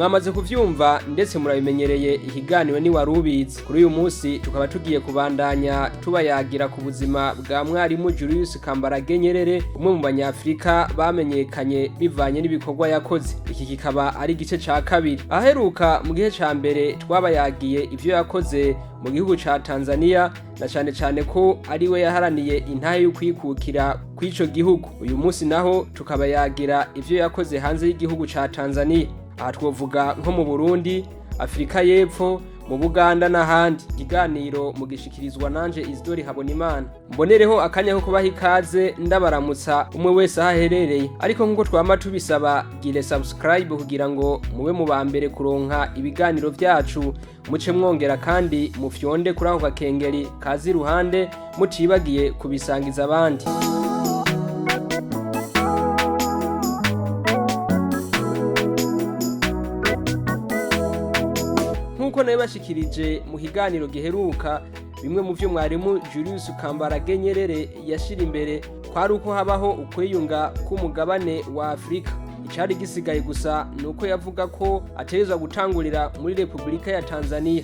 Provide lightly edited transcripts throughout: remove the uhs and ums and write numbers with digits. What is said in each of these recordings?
Mwamaze kuvyumva ndetse murabimenyereye, ikiganiro ni Warubizi. Kuri uyu munsi tukaba tugiye kubandanya tubayagira ku buzima bwa Mwarimu Julius Kambarage Nyerere, umwe mu banyafrika bamenyekanye bivanye n'ibikorwa yakoze. Iki kikaba ari igice ca kabiri. Aheruka mu gihe ca mbere twabayagiye ivyo yakoze mu gihugu ca Tanzania, na cane cane ko ari we yaharaniye intahe y'ukwikukira kw'ico gihugu. Uyu munsi naho tukabayagira ivyo yakoze hanze y'igihugu ca Tanzania. Aha twovuga nko mu Burundi, Afurika y'Epfo, mu Buganda n'ahandi. Ikiganiro mugishikirizwa nanje Isidori Habonimana. Mbonereho akanya ko kubaha ikaze, ndabaramutsa umwe wese aho aherereye. Ariko nk'uko twama tubisaba, gire subscribe kugira ngo mube mu ba mbere kuronka ibiganiro vyacu. Muce mwongera kandi mufyonde kuri ako gakengeri kaza iruhande, mutibagiye kubisangiza abandi. Nk'uko nabibashikirije mu kiganiro giheruka, bimwe mu vyo Mwarimu Julius Kambarage Nyerere yashira imbere kwari uko habaho ukwiyunga k'umugabane wa Afurika. Icari gisigaye gusa ni uko yavuga ko ategerezwa gutangurira muri Repubulika ya Tanzania,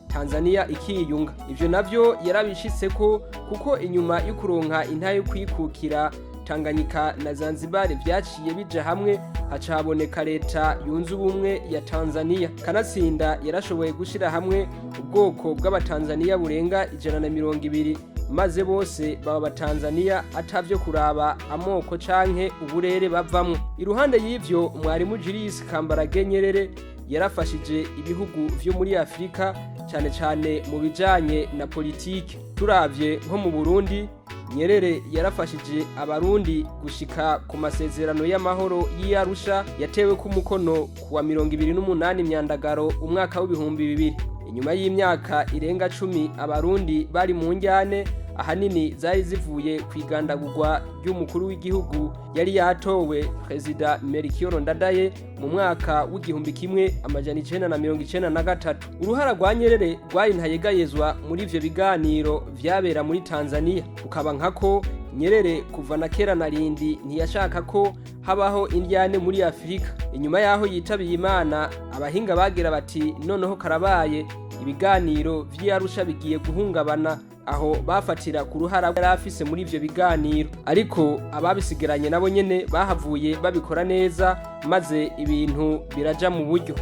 Tanzania ikiyunga. Ivyo navyo yarabishitseko, kuko inyuma yo kuronka intahe yo kwikukira, Tanganyika na Zanzibar vyaciye bija hamwe, haca haboneka leta yunze ubumwe ya Tanzania. Kanatsinda yarashoboye gushira hamwe ubwoko bw'Abatanzaniya burenga 120, maze bose baba Abatanzaniya atavyo kuraba amoko canke uburere bavamwo. Iruhande y'ivyo, Mwarimu Julius Kambarage Nyerere yarafashije ibihugu vyo muri Afurika, cane cane mu bijanye na politike. Turavye nko mu Burundi, Nyerere yarafashije Abarundi gushika ku masezerano y'amahoro y'Arusha yatewe ku mukono kuwa 28 Myandagaro umwaka w'2000, inyuma y'imyaka irenga 10 Abarundi bari mu njyane, ahanini zari zivuye ku igandagurwa ry'umukuru w'igihugu yari yatowe, Perezida Melchior Ndadaye, mu mwaka w'1993. Uruhara rwa Nyerere rwari ntayegayezwa muri ivyo biganiro vyabera muri Tanzania, ukaba nkako Nyerere kuva na kera na rindi ntiyashaka ko habaho indyane muri Afurika. Inyuma yaho yitabiye Imana, abahinga bagira bati noneho karabaye, ibiganiro vy'Arusha bigiye guhungabana. Aho bafatira ku ruhara yari afise muri ivyo biganiro, ariko ababisigaranye nabo nyene bahavuye babikora neza, maze ibintu biraja mu buryo.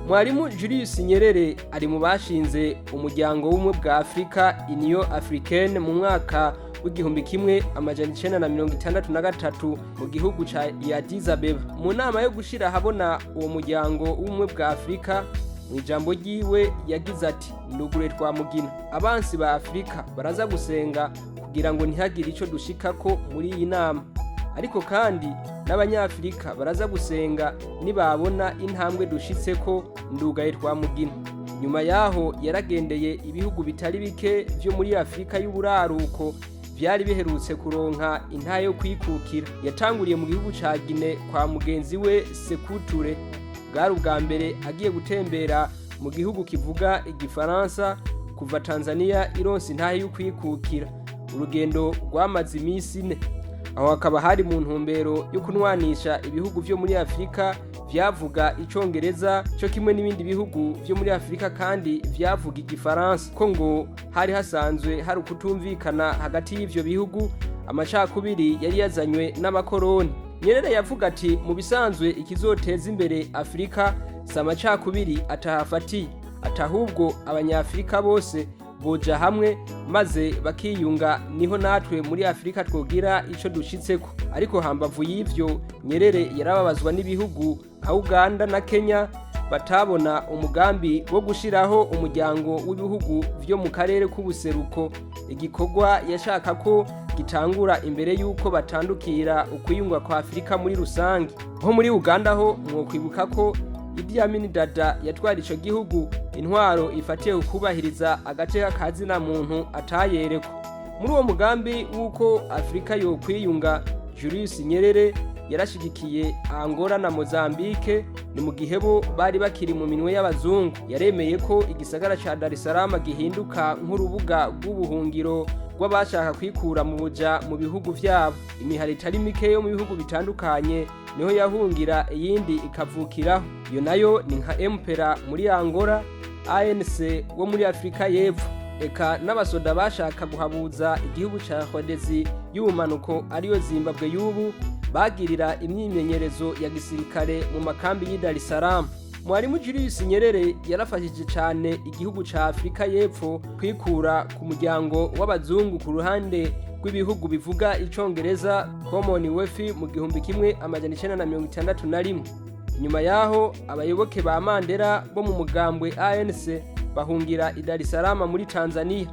Mwarimu Julius Nyerere ari mu bashinze umuryango w'ubumwe bwa Afurika, Union Africaine, mu mwaka w'1963 mu gihugu ca Addis Abeba, mu nama yo gushira ahabona uwo muryango w'ubumwe bwa Afurika. Mu ijambo ryiwe yagize ati: "Ndugure twa mugina, abansi ba Afurika baraza gusenga kugira ngo ntihagire ico dushikako muri iyi nama, ariko kandi n'Abanyafurika baraza gusenga nibabona intambwe dushitseko. Ndugaye twa mugina." Nyuma yaho yaragendeye ibihugu bitari bike vyo muri Afurika y'uburaruko vyari biherutse kuronka intahe yo kwikukira. Yatanguriye mu gihugu ca Gine kwa mugenzi we Sekuture. Bwari ubwa mbere agiye gutembera mu gihugu kivuga igifaransa kuva Tanzania ironse intahe y'ukwikukira. Urugendo rwamaze iminsi 4. Aho hakaba hari mu ntumbero yo kunwanisha ibihugu vyo muri Afurika vyavuga icongereza co kimwe n'ibindi bihugu vyo muri Afurika kandi vyavuga igifaransa, ko ngo hari hasanzwe hari ukutumvikana hagati y'ivyo bihugu, amacakubiri yari yazanywe n'abakoroni. Nyerere yavuga ati: "Mu bisanzwe ikizoteza imbere Afurika si amacakubiri atahafatiye, ati ahubwo Abanyafurika bose boja hamwe maze bakiyunga, niho natwe muri Afurika twogira ico dushitseko." Ariko hambavu y'ivyo, Nyerere yarababazwa n'ibihugu nka Uganda na Kenya batabona umugambi wo gushiraho umuryango w'ibihugu vyo mu karere k'ubuseruko, igikorwa yashaka ko gitangura imbere y'uko batandukira ukwiyunga kwa Afurika muri rusange. Nko muri Uganda ho mwokwibuka ko Idi Amin Dada yatwara ico gihugu intwaro ifatiye kubahiriza agace k'akazina muntu atayerekwa. Muri uwo mugambi w'uko Afurika yokwiyunga, Julius Nyerere Yarashigikiye Angola na Mozambique, ni mu gihe bo bari bakiri mu minwe y'abazungu. Yaremeye ko igisagara ca Dar es Salaam gihinduka nk'urubuga rw'ubuhungiro rw'abashaka kwikura mu buja mu bihugu vyabo. Imihari itari mike yo mu bihugu bitandukanye niho yahungira, iyindi ikavukiraho. Iyo nayo ni nka MPLA muri Angola, ANC wo muri Afurika y'Epfo, eka n'abasoda bashaka guhabuza igihugu ca Rhodesi y'ubumanuko, ariyo Zimbabwe y'ubu, bagirira imyimenyerezo ya gisirikare mu makambi y'i Dar es Salaam. Mwarimu Julius Nyerere yarafashije cyane igihugu ca Afurika y'Epfo kwikura ku muryango w'abazungu ku ruhande rw'ibihugu bivuga icongereza, Commonwealth, mu 1961. Inyuma yaho, abayoboke ba Mandela bo mu mugambwe ANC bahungira i Dar es Salaam muri Tanzania.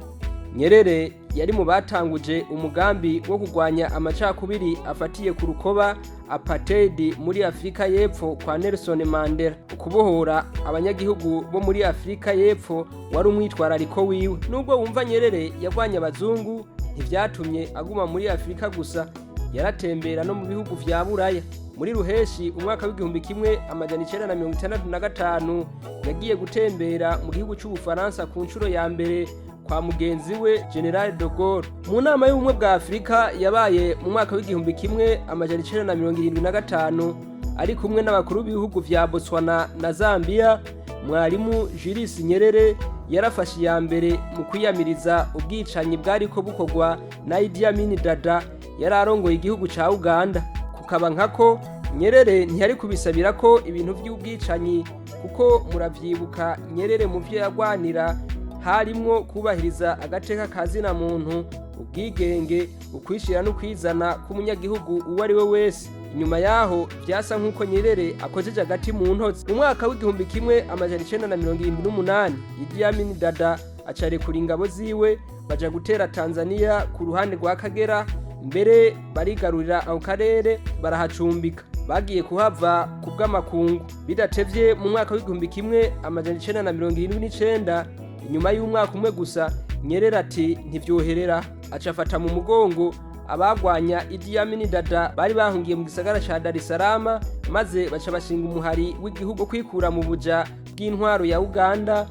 Nyerere yari mu batanguje umugambi wo kurwanya amacakubiri afatiye ku rukoba, apartheid, muri Afurika y'Epfo kwa Nelson Mandela. Ukubohora abanyagihugu bo muri Afurika y'Epfo wari umwitwarariko wiwe. Nubwo wumva Nyerere yarwanya abazungu, ntivyatumye aguma muri Afurika gusa, yaratembera no mu bihugu vya Buraya. Muri ruheshi umwaka w'1965 yagiye gutembera mu gihugu c'Ubufaransa ku nshuro ya mbere kwa mugenzi we General de Gaulle. Mu nama y'ubumwe bwa Afurika yabaye mu mwaka w'1975, ari kumwe n'abakuru b'ibihugu vya Botswana na Zambia, Mwarimu Julius Nyerere yarafashe iya mbere mu kwiyamiriza ubwicanyi bwariko bukorwa na Idi Amin Dada yari arongoye igihugu ca Uganda. Kukaba nkako, Nyerere ntiyari kubisabira ko ibintu vy'ubwicanyi, kuko muravyibuka, Nyerere mu vyo yagwanira harimwo kubahiriza agateka ka zina muntu, ubwigenge, ukwishira n'ukwizana k'umunyagihugu uwo ari we wese. Inyuma yaho vyasa nk'uko Nyerere akojeje agati mu ntozi. Mu mwaka w'1978, Idi Amin Dada acarekura ingabo ziwe, baja gutera Tanzania ku ruhande rwa Kagera, mbere barigarurira ako karere, barahacumbika. Bagiye kuhava ku bw'amakungu. Bidatevye, mu mwaka w'1979, inyuma y'umwaka umwe gusa, Nyerere ati ntivyoherera, aca afata mu mugongo abagwanya Idi Amin Dada bari bahungiye mu gisagara ca Dar es Salaam, maze baca bashinga umuhari w'igihugu kwikura mu buja bw'intwaro ya Uganda,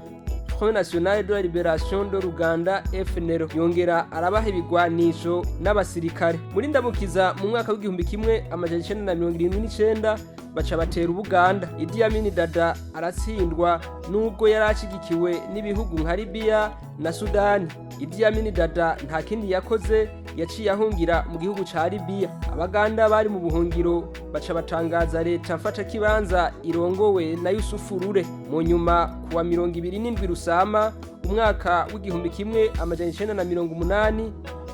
Front National de la Liberation de l'Uganda, FNL. Yongera arabaha ibigwanisho n'abasirikare. Muri ndamukiza mu mwaka w'1979 baca batera Ubuganda. Idi Amin Dada aratsindwa nubwo yari ashigikiwe n'ibihugu nka Libya na Sudani. Idi Amin Dada nta kindi yakoze, yaciye ahungira mu gihugu ca Libya. Abaganda bari mu buhungiro baca batangaza leta mfatakibanza irongowe na Yusufu Rure. Mu nyuma, kuwa 27 Rusama umwaka w'1980,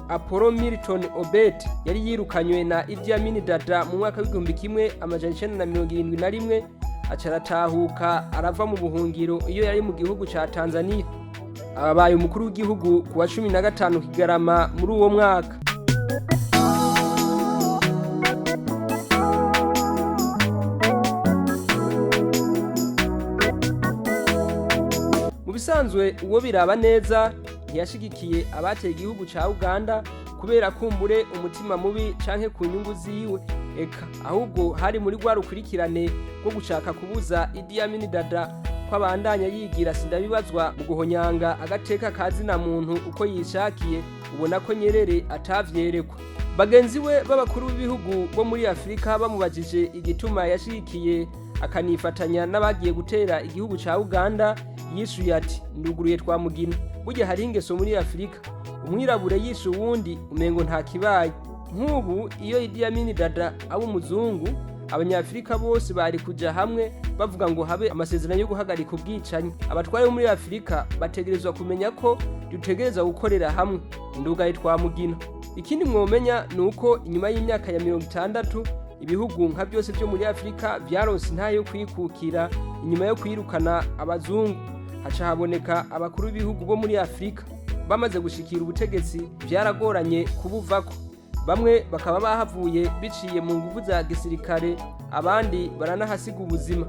Apollo Milton Obote yari yirukanywe na Idi Amin Dada mu mwaka w'1971, aca aratahuka, arava mu buhungiro iyo yari mu gihugu ca Tanzania. Ababaye umukuru w'igihugu kuwa 15 Kigarama muri uwo mwaka. Mu bisanzwe, uwo biraba neza ntiyashigikiye abateye igihugu ca Uganda kubera kumbure umutima mubi canke ku nyungu ziwe, eka ahubwo hari muri rwa rukurikirane rwo gushaka kubuza Idi Amin Dada ko abandanya yigira sindabibazwa mu guhonyanga agateka ka zina muntu uko yishakiye. Ubona ko Nyerere atavyerekwa. Bagenzi we b'abakuru b'ibihugu bo muri Afurika bamubajije igituma yashigikiye akanifatanya n'abagiye gutera igihugu ca Uganda, yishuye ati: "Nduguruye twamugina. Burya hari ingeso muri Afurika, umwirabure yishe uwundi umengo nta kibaye." Nk'ubu iyo Idi Amin Dada aba umuzungu, abanyafurika bose bari kuja hamwe bavuga ngo habe amasezerano yo guhagarika ubwicanyi. Abatware bo muri Afurika bategerezwa kumenya ko dutegerezwa gukorera hamwe. Ndugaye twamugina. Ikindi mwomenya ni uko inyuma y'imyaka ya 60 ibihugu nka byose byo muri Afurika vyaronse intahe yo kwikukira inyuma yo kwirukana abazungu, haca haboneka abakuru b'ibihugu bo muri Afurika. Bamaze gushikira ubutegetsi, vyaragoranye kubuvako. Bamwe bakaba bahavuye biciye mu nguvu za gisirikare, abandi baranahasiga ubuzima.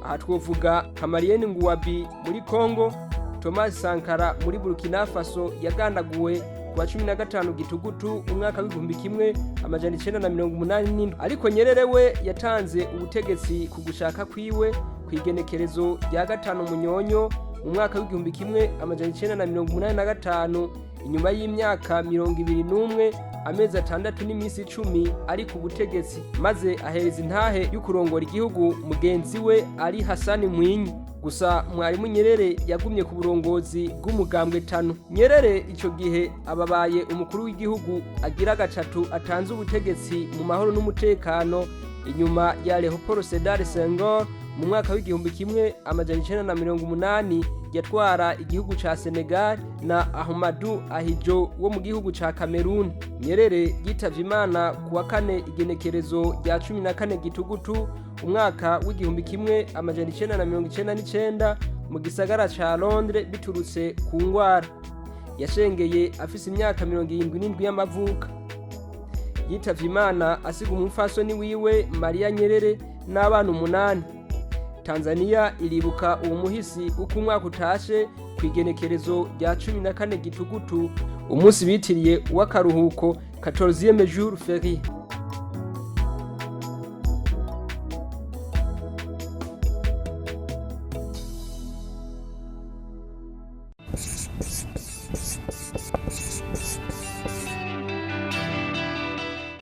Aha twovuga nka Marien Ngouabi muri Congo, Thomas Sankara muri Burkina Faso yagandaguwe. Kuwa 15 Gitugutu umwaka w'1987. Ariko Nyerere we yatanze ubutegetsi ku gushaka kwiwe ku igenekerezo rya 5 Munyonyo mu mwaka w'1985, inyuma y'imyaka 21, amezi 6 n'iminsi 10 ari ku butegetsi, maze ahereza intahe y'ukurongora igihugu mugenzi we ari Hasani Mwinyi. Gusa Mwarimu Nyerere yagumye ku burongozi bw'umugambwe Tano. Nyerere ico gihe ababaye umukuru w'igihugu agira gatatu atanze ubutegetsi mu mahoro n'umutekano, inyuma ya Leopold Sedar Senghor mu mwaka w'1980 yatwara igihugu ca Senegal na Ahmadou Ahidjo wo mu gihugu ca Cameroon. Nyerere yitavye Imana kuwa kane, igenekerezo rya 14 Gitugutu umwaka w'1999 mu gisagara ca Londres, biturutse ku ngwara. Yashengeye afise imyaka 77 y'amavuka. Yitavye Imana asiga umupfasoni wiwe Mariya Nyerere n'abana umunani. Tanzania iribuka uwo muhisi uko umwaka utashe ku igenekerezo rya 14 Gitugutu, umunsi bitiriye uw'akaruhuko, 14e jour férié.